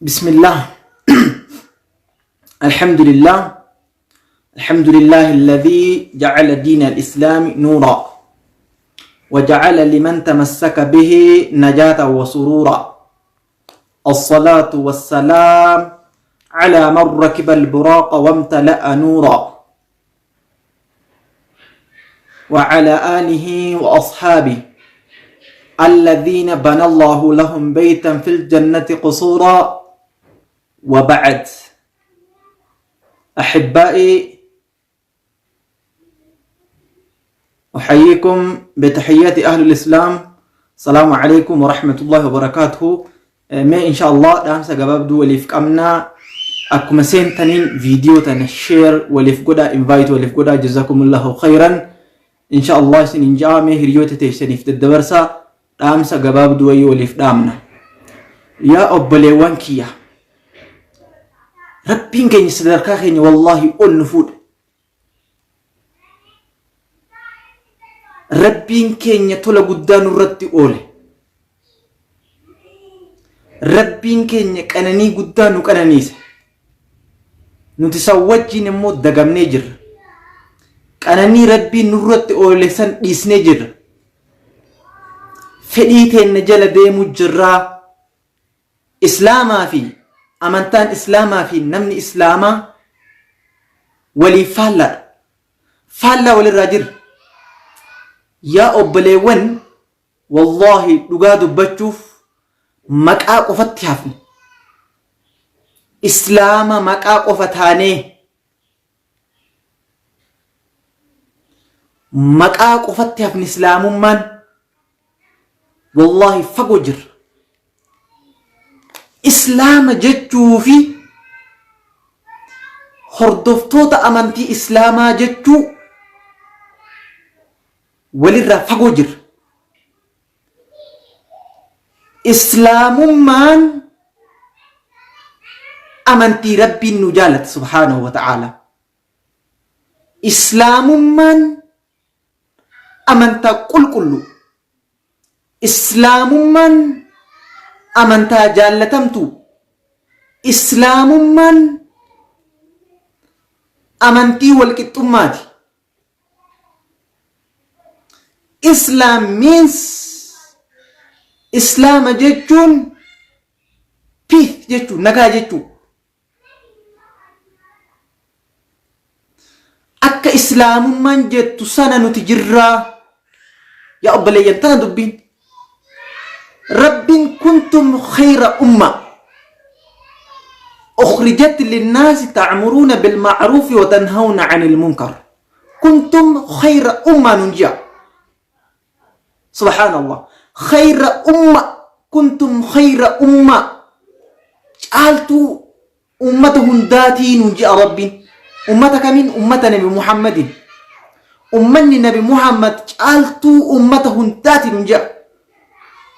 Bismillah. Alhamdulillah. Alhamdulillah alladhi ja'ala diina al-islaami nuura. وجعل لمن تمسك به نجاة وسرورا الصلاة والسلام على من ركب البراق وامتلأ نورا وعلى آله وأصحابه الذين بنى الله لهم بيتا في الجنة قصورا وبعد أحبائي أحييكم بتحيات أهل الإسلام السلام عليكم ورحمة الله وبركاته mee insha Allah dhaamsa gabaabduu waliif qabna akkuma seentaniin viidiyoo tana share waliif godhaa invite waliif godhaa jazakumullahu khayran insha Allah isinin ja'a mee hiriyoota teessaniif daddabarsaa dhaamsa gabaabduu wayii waliif dhaamna yaa obboleewwan kiyya rabbiin keenya sadarkaa keenya wallaahi ol nu fuudhe Rabbiin keenya tola guddaa nurratti oole. Rabbiin keenya qananii guddaa nu qananiise. Nuti san wajjin immoo dagamnee jirra. Qananii Rabbiin nurratti oole san dhiisnee jirra. Fedhii teenna jala deemuu jirraa. Islaamaa fi amantaan Islaamaa fi namni Islaamaa waliif faallaadha. Faallaa walirraa jirra. Yaa obboleewwan wallaahi dhugaa dubbachuuf maqaa qofatti hafne. Islaama maqaa qofa taanee maqaa qofatti hafne islaamummaan wallaahi fagoo jirra. Islaama jechuu fi hordoftoota amantii islaamaa jechuu walirraa fagoo jirra. Islaamummaan amantii Rabbiin nu jaalate subhaanahu wa ta'aalaa. Islaamummaan amantaa qulqulluu. Islaamummaan amantaa jaallatamtuu. Islaamummaan amantii walqixxummaati. Islam means Islaama jechuun peace jechuun nagaa jechuu. Akka islaamummaan jettu sana nuti jirraa. Yaa obboleeyyan tana dubbiin. Rabbiin kuntum khayra umma. Ukhrijat linnaasi ta'muruuna bilma'ruufi wa tanhawna 'anil munkar. Kuntum khayra umma nun ji'a. Subhaanallah. Khayra umma kuntum khayra umma caaltuu ummata hundaatii nun ji'a Rabbiin. Ummata kamiin? Ummata Nabi Muhammadin. Ummanni Nabi Muhammad caaltuu ummata hundaatii nun ji'a.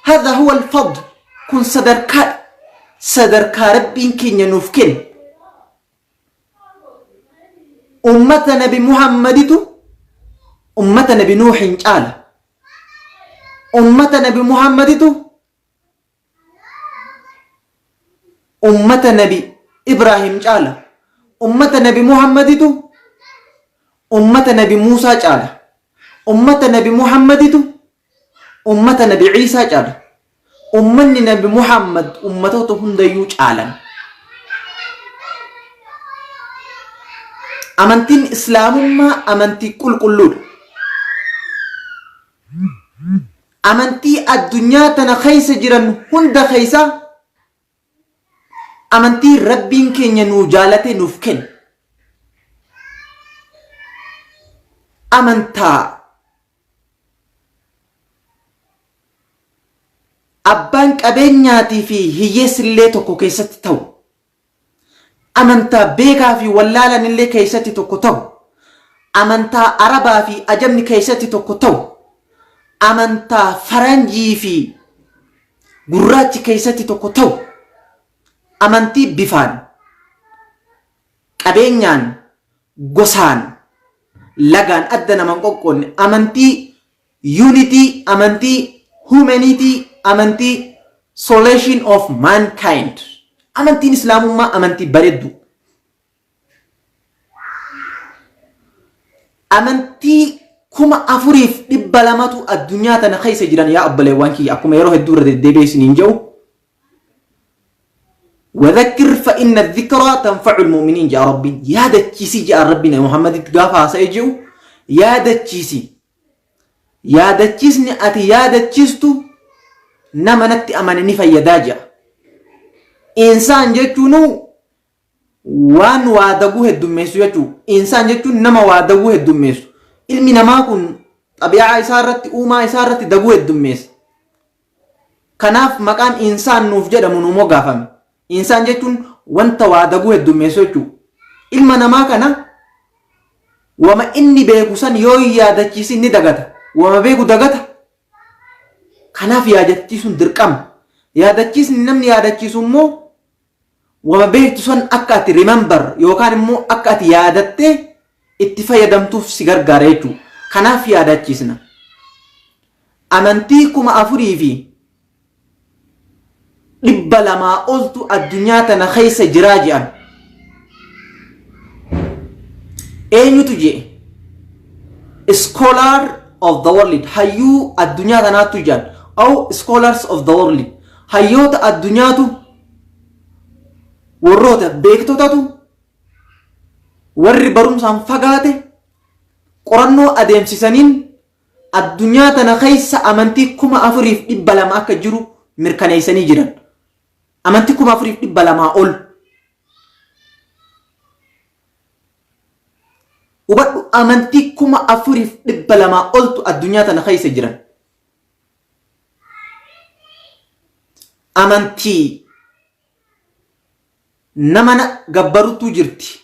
Hadha huwa al-fadl. Kun sadarkaadha. Sadarkaa Rabbiin keenya nuuf kenne. Ummata Nabi Muhammaditu ummata Nabi Nuuhin caala. Ummata Nabi Muhammaditu ummata Nabi Ibraahim caala. Ummata Nabi Muhammaditu ummata Nabi Muusaa caala. Ummata Nabi Muhammaditu ummata Nabi Iisaa caala. Ummanni Nabi Muhammad ummatoota hundayyuu caalan. Amantiin Islaamummaa amantii qulqulluudha. Amantii addunyaa tana keessa jiran hunda keessa amantii Rabbiin keenya nuu jaalate nuuf kenne. Amantaa Abbaan qabeenyaatii fi hiyyeessillee tokko keessatti ta'u. Amantaa beekaa fi wallaalanillee keessatti tokko ta'u. Amantaa Arabaa fi ajamni keessatti tokko ta'u. Amantaa faranjii fi gurraachi keessatti tokko ta'u. Amantii bifaan, qabeenyaan, gosaan, lagaan adda nama hin qoqqoodne. Amantii Unity amantii Humanity amantii Solation of mankind Amantiin Islaamummaa amantii bareedduu. Amantii 4200tu addunyaa tana keessa jiran yaa obboleewwan kiyya akkuma yeroo hedduu irra deddeebi'ee isiniin jedhu. Wadhakkir fa inna dhikraa tanfa'ul mu'miniin jedha Rabbiin. Yaadachiisi jedha Rabbiin Muhammaditti gaafa haasa'ee jiru yaadachiisi. Yaadachiisni ati yaadachiistu nama natti amane ni fayyadaa jedha. Insaan jechuunuu waan waa daguu heddummeessu jechuudha. Insaan jechuun nama waa daguu heddummeessu. Ilmi namaa kun xabi'aa isaa irratti uumaa isaa irratti daguu heddummeessa. Kanaaf maqaan insaan nuuf jedhamu nuu moggaafame. Insaan jechuun wanta waa daguu heddummeessu jechuudha. Ilma namaa kana wama inni beeku san yoo hin yaadachiisin ni dagata. Wama beeku dagata. Kanaaf yaadachiisuun dirqama. Yaadachiisni namni yaadachiisu immoo wama beektu san akka ati remember yookaan immoo akka ati yaadattee itti fayyadamtuuf si gargaara jechuudha. Kanaaf yaadachiisna. Amantii 4200 oltu addunyaa tana keessa jiraa jedhan. Eenyutu jedhe? Scholar of the world hayyuu addunyaa tanaattu jedhan. Aw scholars of the world hayyoota addunyaatu warroota beektotatu warri barumsaan fagaate qorannoo adeemsisaniin addunyaa tana keessa amantii 4200 akka jiru mirkaneessanii jiran. Amantii 4200 ol. Hubadhu amantii 4200 oltu addunyaa tana keessa jiran. Amantii nama na gabbaruttuu jirti.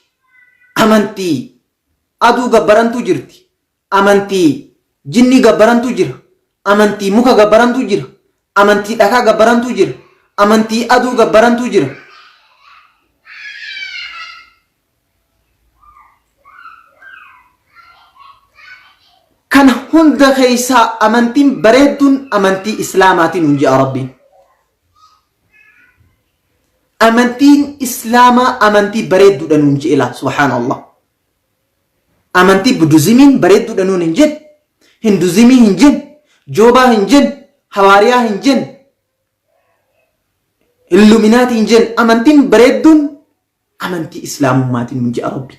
Amantii aduu gabbarantuu jirti. Amantii jinnii gabbarantuu jira. Amantii muka gabbarantuu jira. Amantii dhakaa gabbarantuu jira. Amantii aduu gabbarantuu jira. Kana hunda keessaa amantiin bareedduun amantii Islaamaatiin nuun jedha Rabbiin. Amantiin Islaamaa amantii bareedduudha nuun jedhe laa subhaanallah. Amantii Buduzimiin bareedduudha nuun hin jenne, Hinduzimii hin jenne, Joobaa hin jenne, Hawaariyaa hin jenne, Illuminaatii hin jenne. Amantiin bareedduun amantii islaamummaatiin nuun jedha Rabbi.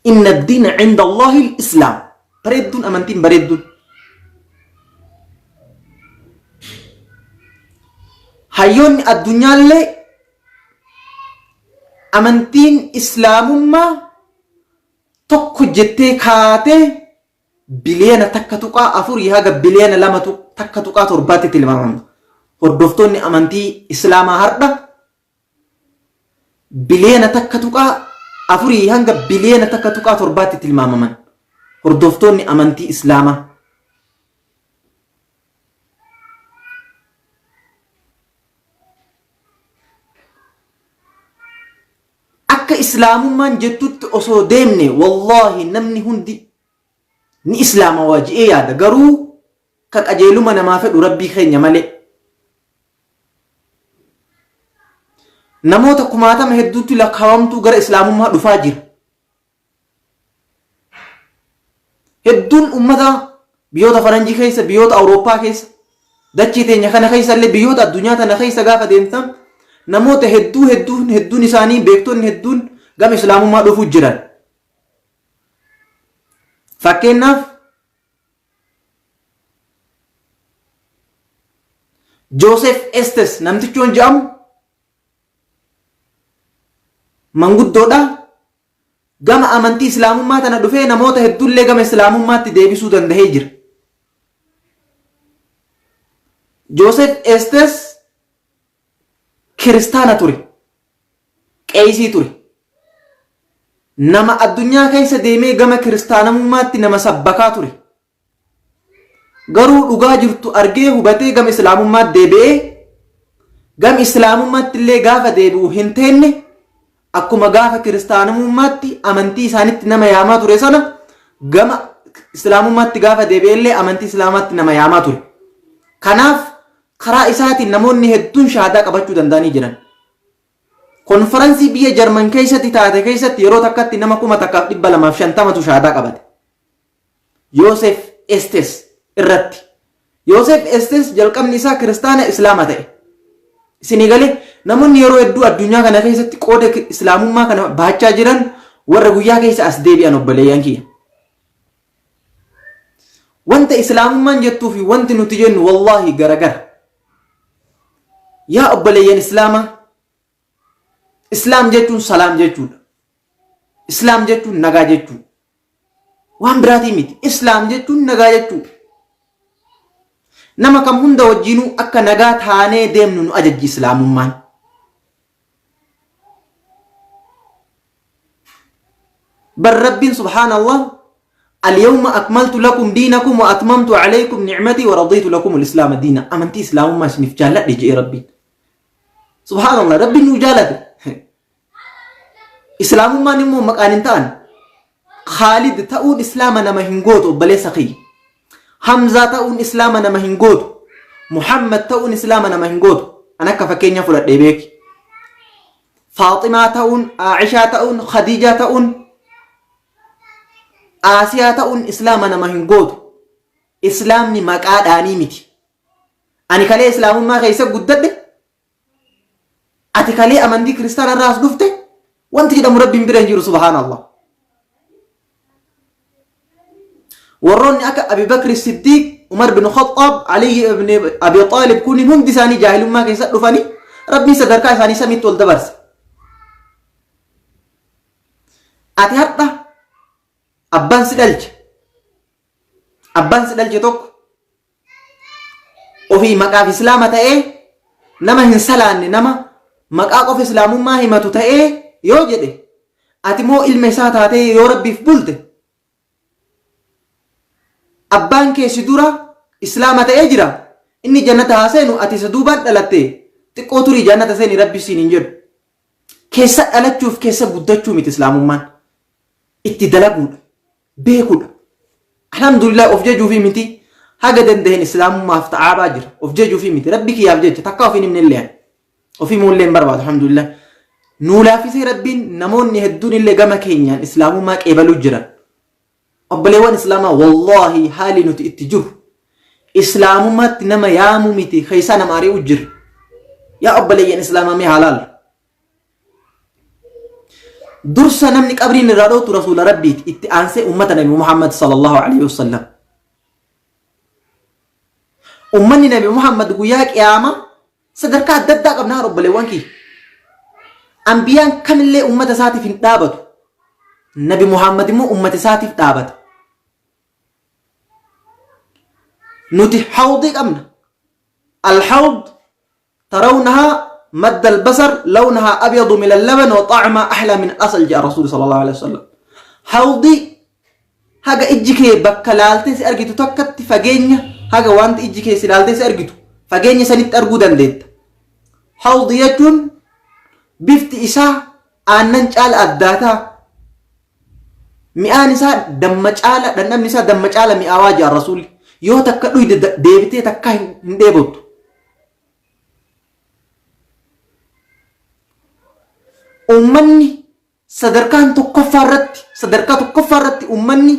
Inna diina cinda Allahi islaam. Bareedduun amantiin bareedduun. Hayyoonni addunyaallee amantiin islaamummaa tokko jettee kaatee biliyoona 1.4 haga biliyoona 1.7tti tilmaamama. Hordoftoonni amantii islaamaa hardha biliyoona 1.4 hanga biliyoona 1.7tti tilmaamaman. Hordoftoonni amantii islaamaa. Akka islaamummaan jettutti osoo deemne wallaahi namni hundi ni islaamawa je'ee yaada garuu ka qajeeluma namaa fedhu rabbii keenya malee. Namoota kumaatama hedduutti lakkaawamtuu gara islaamummaa dhufaa jira. Hedduun ummata biyyoota faranjii keessa, biyyoota Awurooppaa keessa, dachee teenya kana keessa illee biyyoota addunyaa tana keessa gaafa deemtan namoota hedduu hedduun hedduun isaanii beektonni hedduun gama islaamummaa dhufuu jiran. Fakkeenyaaf Joosef Estes namtichoon jedhamu manguddoodha. Gama amantii islaamummaa tana dhufee namoota hedduullee gama islaamummaatti deebisuu dandahee jira. Joosef Estes kiristaana ture. Qeesii ture. Nama addunyaa keessa deemee gama kiristaanamummaatti nama sabbakaa ture. Garuu dhugaa jirtu argee hubatee gama islaamummaatti deebi'ee gama islaamummaatti illee gaafa deebi'u hin teenne akkuma gaafa kiristaanummaatti amantii isaanitti nama yaamaa ture sana gama islaamummaatti gaafa deebi'e illee amantii islaamaatti nama yaamaa ture. Kanaaf karaa isaatiin namoonni hedduun shahaadaa qabachuu danda'anii jiran. Konfaransii biyya Jarman keessatti taate keessatti yeroo takkatti nama 1250tu shahaadaa qabate. Yoosef Estes irratti. Yoosef Estes jalqabni isaa kiristaana Islaama ta'e. Isinii galee namoonni yeroo hedduu addunyaa kana keessatti qooda Islaamummaa kana baachaa jiran warra guyyaa keessa as deebi'an obboleeyyan kiyya. Wanta Islaamummaan jettuu fi wanti nuti jennu wallaahi garagara. Yaa obboleeyyan Islaamaa, Islaam jechuun salaam jechuudha. Islaam jechuun nagaa jechuudha. Waan biraatii miti. Islaam jechuun nagaa jechuudha. Nama kam hunda wajjinuu akka nagaa taanee deemnu nu ajajji Islaamummaan. Bar Rabbiin subhaanallah Al-yawma akmaltu lakum diinakum wa atmamtu alaykum ni'matii wa radiitu lakum al-islaama diina. Amantii Islaamummaa isiniif jaalladhe jedhe Rabbiin. Subhaanallah Rabbiin nu jaalate. Islaamummaan immoo maqaan hin ta'an. Khaalid ta'uun Islaama nama hin gootu obboleessa kiyya. Hamzaa ta'uun Islaama nama hin gootu. Muhammad ta'uun Islaama nama hin gootu. An akka fakkeenya fudhadhee beeki. Faaximaa ta'uun, Aishaa ta'uun, Khadiijaa ta'uun, Aasiyaa ta'uun Islaama nama hin gootu. Islaamni maqaadhaanii miti. Ani kalee Islaamummaa keessa guddadhe Ati kalee amantii kiristaana irraa as dhufte wanti jedhamu Rabbiin bira hin jiru subhaanallah. Warroonni akka Abi Bakri Siddiq, Umar bin Khattaab, Ali ibn Abi Xaalib kunniin hundi isaanii jaahilummaa keessa dhufanii Rabbiin sadarkaa isaanii samiitti ol dabarse. Ati har'a abbaan si dhalche abbaan si dhalche tokko ofii maqaaf islaama ta'ee nama hin salaanne nama maqaa qofa islaamummaa himatu ta'ee yoo jedhe ati moo ilma isaa taatee yoo rabbiif bulte abbaan kee si dura islaama ta'ee jira inni jannata haa seenu ati isa duubaan dhalatte xiqqoo turii jannata seeni rabbi siin hin jedhu keessa dhalachuuf keessa guddachuu miti islaamummaan itti dalaguudha beekudha. Alhamdulillah of jajuufi miti haga danda'een islaamummaaf ta'aabaa jira. Of jajuufi miti rabbi kiyyaaf jecha takka ofiin himne illee ofii muullee hin barbaadu alhamdulillah. Nuu laaffisee rabbiin namoonni hedduun illee gama keenyaan islaamummaa qeebaluu jiran. Obboleewwan islaamaa wallaahi haali nuti itti jirru islaamummaatti nama yaamuu miti keessaa nama ari'uu jirra. Yaa obboleeyyan islaamaa mee haa laallu. Dursa namni qabriin irraa dhootu rasuula rabbiiti itti aansee ummata nabi Muhammad sallallahu alaihi wasallam. Ummanni nabi Muhammad guyyaa qiyaamaa sadarkaa adda addaa qabna haa obboleewwan kiyya. Ambiyaan kamillee ummata isaatiif hin dhaabatu. Nabi Muhammad immoo ummata isaatiif dhaabata. Nuti hawdii qabna. Al-hawd tarawnahaa madda albasar lawnahaa abyadu min allaban wa xa'amaa ahlaa min asal jedha rasuuli sallallahu alaihi wasallam. Hawdii haga ijji kee bakka laaltee si argitu takkatti fageenya haga wanti ijji kee si laaltee si argitu fageenya sanitti arguu dandeetta. Hawdii jechuun bifti isaa aannan caala addaataa mi'aan isaa damma caala dhandhamni isaa damma caala mi'aawaa jedha rasuulli yoo takka dhuyde deebitee takka hin dheebottu. Uummanni sadarkaan tokkoffaa irratti sadarkaa tokkoffaa irratti uummanni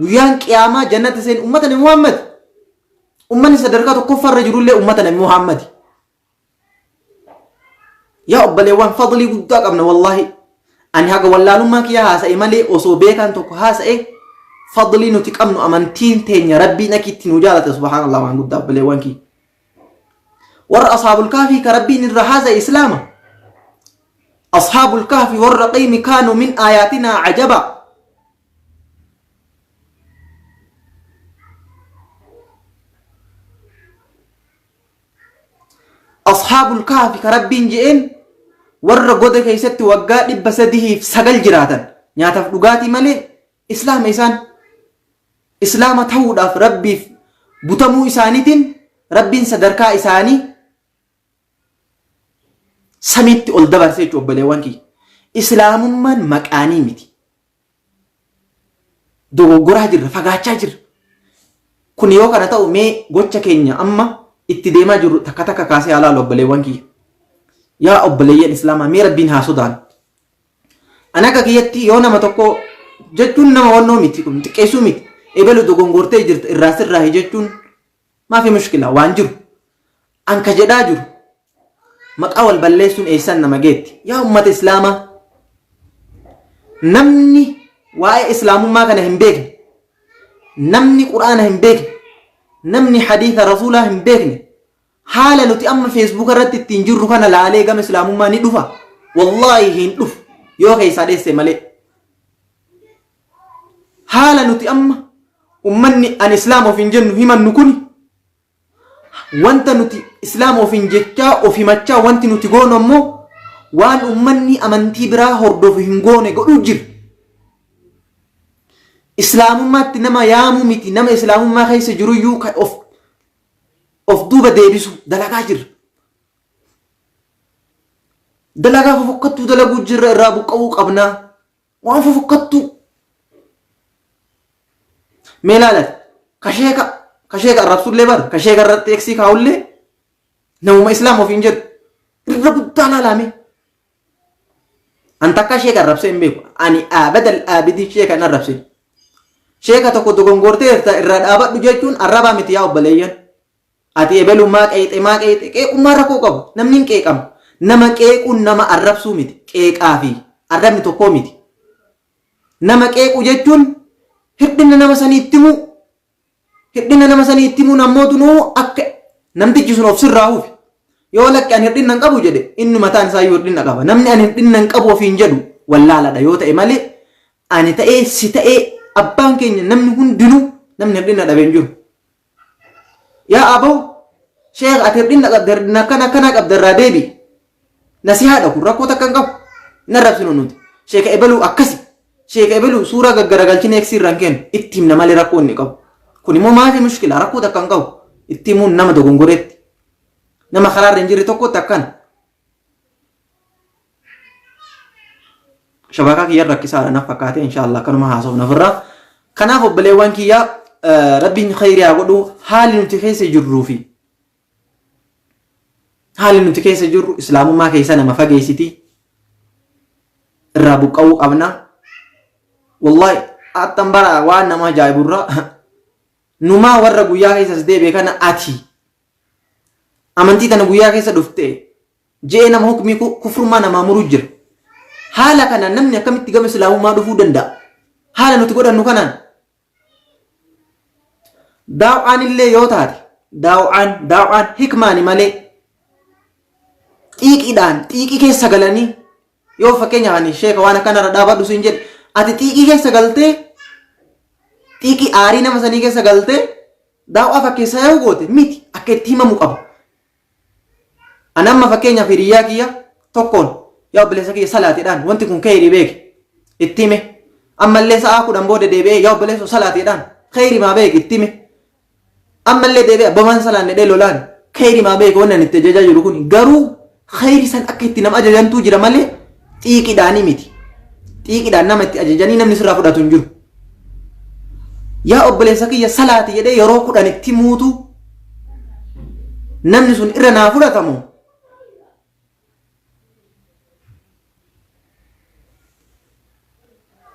guyyaan qiyaamaa jannata seen uummata Nabi Muhammad. Uummanni sadarkaa tokkoffaa irra jirullee uummata Nabi Muhammad. Yaa obboleewwan fadlii guddaa qabna wallaahi. Ani haga wallaalummaa kiyya haasa'e malee osoo beekaan tokko haasa'e fadlii nuti qabnu amantiin teenya rabbiin akka itti nu jaalate subhaanallah waan guddaa obboleewwan kiyya. Warra ashaabul kaafii ka rabbiin irra haasa'e islaama. Ashaabul kahfi warra qiimi kaanu min aayaatinaa ajaba. Ashaabul kahfi ka rabbiin je'een warra goda keessatti waggaa 309 jiraatan nyaataaf dhugaatii malee islaama isaan islaama ta'uudhaaf rabbiif butamuu isaaniitiin rabbiin sadarkaa isaanii samiitti ol dabarse jechuudha obboleewwan kiyya. Islaamummaan maqaanii miti. Dogoggoraa jirra, fagaachaa jirra. Kun yoo kana ta'u mee gocha keenya amma itti deemaa jirru takka takka kaasee haa laalu obboleewwan kiyya. Yaa obboleeyyan Islaamaa mee Rabbiin haa sodaannu. Ani akka kiyyatti yoo nama tokko jechuun nama wannoo miti kun xiqqeessuu miti. Ebelu dogongortee jirta irraa sirraahi jechuun maafi mushkila waan jiru. An ka jedhaa jiru maqaa wal balleessuun eessan nama geetti. Yaa ummata Islaamaa namni waa'ee Islaamummaa kana hin beekne namni Qur'aana hin beekne namni hadiisa rasuulaa hin beekne Haala nuti amma Facebook irratti ittiin jirru kana laalee gama islaamummaa ni dhufa? Wallaahi hin dhufu yoo keessaa dheesse malee. Haala nuti amma ummanni an islaama ofiin jennu himannu kuni wanta nuti islaama ofiin jechaa of himachaa wanti nuti goonu ammoo waan ummanni amantii biraa hordofu hin goone godhuu jira. Islaamummaatti nama yaamuu miti nama islaamummaa keessa jiruyyuu kan of of duuba deebisu dalagaa jirra. Dalagaa fofokkattuu dalaguu jirra irraa buqqa'uu qabnaa. Waan fofokkattuu. Mee ilaalati kasheeka kasheeka arrabsullee bar kasheeka irratti eeksii kaa'ullee namuma islaam ofiin jedhu irra guddaa laalaame. An takka sheeka arrabsee hin beeku. Ani abadal abidii sheeka hin arrabsine. Sheeka tokko dogongorteerta irraa dhaabadhu jechuun arrabaa miti yaa obboleeyyan. Ati ebelu maa qeexe maa qeexe qeeqummaa rakkoo qabu. Namni hin qeeqamu. Nama qeequun nama arrabsuu miti. Qeeqaa fi arrabni tokkoo miti. Nama qeequu jechuun hirdhina nama sanii itti himuu. Hirdhina nama sanii itti himuun ammoo tunuu akka namtichi sun of sirraahuufi. Yoo lakki ani hirdhina hin qabu jedhe inni mataan isaa iyyuu hirdhina qaba. Namni ani hirdhina hin qabu ofiin jedhu wallaaladha yoo ta'e malee ani ta'ee si ta'ee abbaan keenya namni hundinuu namni hirdhina dhabe hin jiru. Yaa aboo sheekh ati hirdhina qabda hirdhina akkana akkanaa qabda irraa deebi'i. Nasihaadha kun rakkoo takka hin qabu. Hin arrabsinu nuti. Sheeka ebaluu akkasi. Sheeka ebaluu suuraa gaggaragalchine eksii irraa hin kennu. Itti himna malee rakkoo inni qabu. Kun immoo maafi mushkila rakkoo takka hin qabu. Itti himuun nama dogongoreetti. Nama karaarra hin jirre tokkotti akkana. Shabakaa kiyya rakkisaadha naf fakkaate inshaallah akkanuma haasofna ofirraa. Kanaaf obboleewwan kiyya rabbiin khayrii haa godhu haalli nuti keessa jirruu fi Haalli nuti keessa jirru islaamummaa keessa nama fageessiti. Irraa buqqa'uu qabna. Wallahi attan bara waan nama ajaa'iburra numaa warra guyyaa keessa as deebi'e kana ati amantii tana guyyaa keessa dhufte je'ee nama hukmii kufrummaa namaa muruu jira. Haala kanaan namni akkamitti gama islaamummaa dhufuu danda'a? Haala nuti godhannu kanaan Daaw'aan illee yoo taate daaw'aan daaw'aan hikmaani malee xiiqiidhaan xiiqii keessa galanii yoo fakkeenyaaf ani sheeka waan akkanarra dhaabadhu siin jedhe ati xiiqii keessa galtee xiiqii aarii nama sanii keessa galtee daaw'aa fakkeessaa yoo goote miti akka itti himamu qaba. Ani amma fakkeenyaaf hiriyyaa kiyya tokkoon yaa obboleessa kiyya salaatiidhaan wanti kun kheyrii beeki itti hime. Ammallee sa'aa 10 booda deebi'ee yaa obboleessoo salaatiidhaan kheyrii maa beeki itti hime. Ammallee deebi'ee abbamaan salaanne dhee lolaan kheyrii maa beeki wanni ani itti ajajaa jiru kun garuu kheyrii san akka itti nama ajajantuu jira malee xiiqiidhaanii miti. Xiiqiidhaan nama itti ajajanii namni sirraa fudhatu hin jiru. Yaa obboleessa kiyya salaati jedhee yeroo 10 itti muutu namni sun irra naa fudhatamu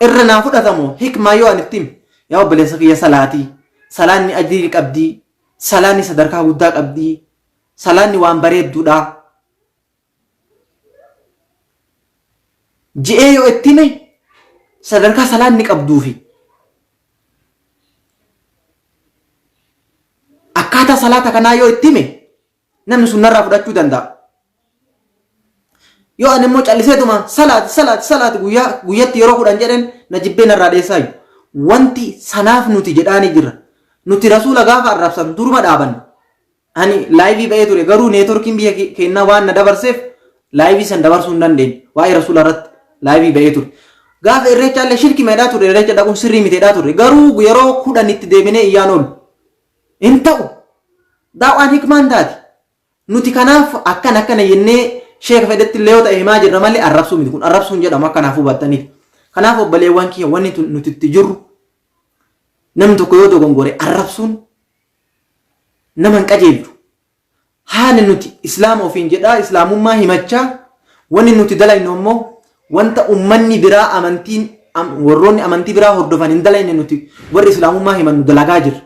irra naa fudhatamu hikmaa yoo ani itti hime yaa obboleessa kiyya salaatii salaanni ajrii qabdii salaanni sadarkaa guddaa qabdii salaanni waan bareedduudha Je'ee yoo itti hime sadarkaa salaanni qabduu fi akkaataa salaata kanaa yoo itti hime namni sun narraa fudhachuu danda'a. Yoo ani immoo calliseetuma salaati salaati salaati guyyaa guyyatti yeroo 10 jedhen na jibbee narraa dheessaayu. Wanti sanaaf nuti jedhaanii jirra. Nuti rasuula gaafa arrabsan duruma dhaabanna. Ani live ba'ee ture garuu neetworkiin biyya keennaa waan na dabarseef live san dabarsuu hin dandeenye. Waa'ee rasuula irratti live ba'ee ture. Gaafa irreechaa illee shirki meedhaa ture irreecha dhaquun sirrii miteedhaa ture. Garuu yeroo 10 itti deebinee iyyaan oolu. Hin ta'u. Daaw'aan hikmaan taati. Nuti kanaaf akkana akkana jennee sheeka fedhetti illee yoo ta'e himaa jirra malee arrabsuu miti. Kun arrabsuu hin jedhamu akkanaaf hubattaniif. Kanaaf obboleewwan kiyya wanni nuti itti jirru namni tokko yoo dogongore arrabsuun nama hin qajeelchu. Haala nuti Islaama ofiin jedhaa Islaamummaa himachaa wanni nuti dalaynu ammoo wanta ummanni biraa amantiin warroonni amantii biraa hordofan hin dalayne nuti warri Islaamummaa himannu dalagaa jirra.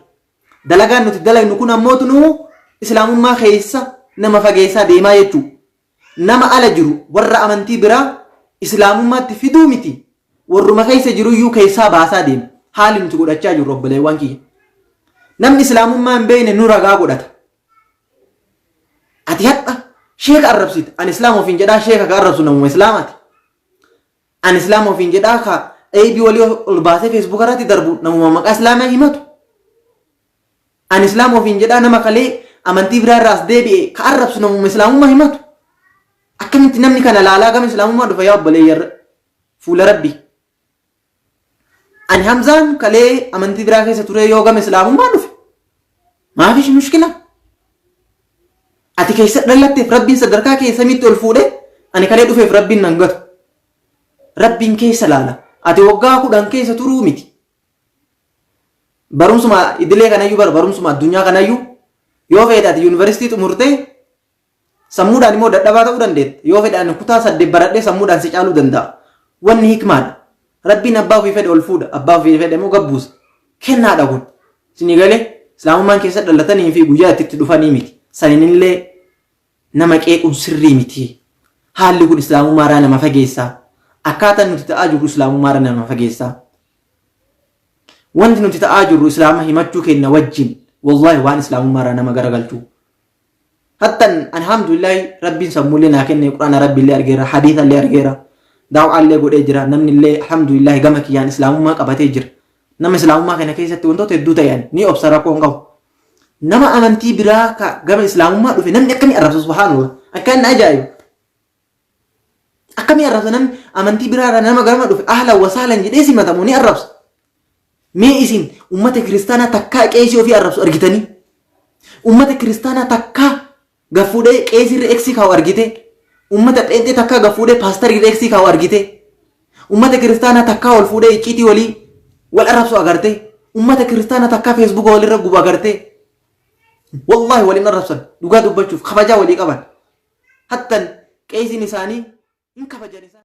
Dalagaan nuti dalaynu kun ammoo tunuu Islaamummaa keessa nama fageessaa deemaa jechuu. Nama ala jiru warra amantii biraa Islaamummaatti fiduu miti warruma keessa jiruyyuu keessaa baasaa deema. Haali nuti godhachaa jirru obboleewwan kiyya. Namni Islaamummaa hin beekne nu ragaa godhata. Ati hadha sheeka arrabsita. Ani Islaama ofiin jedhaa sheeka ka arrabsu namuma Islaamaati. Ani Islaama ofiin jedhaa ka eebii walii ol baasee feesbuuka irratti darbu namuma maqaa Islaamaa himatu. Ani Islaama ofiin jedhaa nama kalee amantii biraa irraa as deebi'e ka arrabsu namuma Islaamummaa himatu. Akkamitti namni kana laalaa gama Islaamummaa dhufa yaa obboleeyyan fuula Rabbii. Ani Hamzaan kalee amantii biraa keessa turee yoo gama Islaamummaa dhufe maafish mushkila. Ati keessa dhalatteef Rabbiin sadarkaa kee samiitti ol fuudhee ani kalee dhufeef Rabbiin nan gatu. Rabbiin keessa laala. Ati waggaa 10 keessa turuu miti. Barumsuma idilee kanayyuu bara barumsuma addunyaa kanayyuu yoo feete ati yuunivarsiitii xumurtee Sammuudhaan immoo dadhabaa ta'uu dandeetta. Yoo fedhe ani kutaa 8 baradhee sammuudhaan si caaluu danda'a. Wanni hikmaadha. Rabbiin abbaa ofii fedhe ol fuudha. Abbaa ofii fedhe immoo gad buusa. Kennaadha kun. Isinii galee? Islaamummaan keessa dhalatanii fi guyyaa itti itti dhufanii miti. Saninillee nama qeequun sirrii miti. Haalli kun islaamummaa irraa nama fageessa. Akkaataan nuti ta'aa jirru islaamummaa irraa nama fageessa. Wanti nuti ta'aa jirru islaama himachuu keenya wajjin wallahi waan islaamummaa irraa nama garagalchu. Hattan alhamdulillahi Rabbiin sammuullee naa kenne quraana Rabbiillee argeera hadiisallee argeera daaw'aallee godhee jira namnillee alhamdulillahi gama kiyyaan islaamummaa qabatee jira. Nama islaamummaa kana keessatti wantoota hedduu ta'an ni obsa rakkoo hin qabu. Nama amantii biraa ka gama islaamummaa dhufe namni akkamii arrabsa subhaanallah akka inni ajaa'ibu. Akkamii arrabsa namni amantii biraa irraa nama gama dhufe ahlan wasaalan jedhee simatamu ni arrabsa. Mee isin ummata kiristaanaa takkaa qeesii ofii arrabsu argitanii? Ummata kiristaanaa takkaa gaffuudhee qeesii irra eksii kaa'u argitee? Ummata pheenxee takkaa gaffuudhee paastarii irra eksii kaa'u argitee? Ummata kiristaanaa takkaa ol fuudhee icciitii walii wal arrabsu agartee? Ummata kiristaanaa takkaa feesbuuka walirra gubu agartee? Wallaahi waliin arrabsan dhugaa dubbachuuf kabajaa walii qaban. Hattan qeesiin isaanii hin kabajan isaan.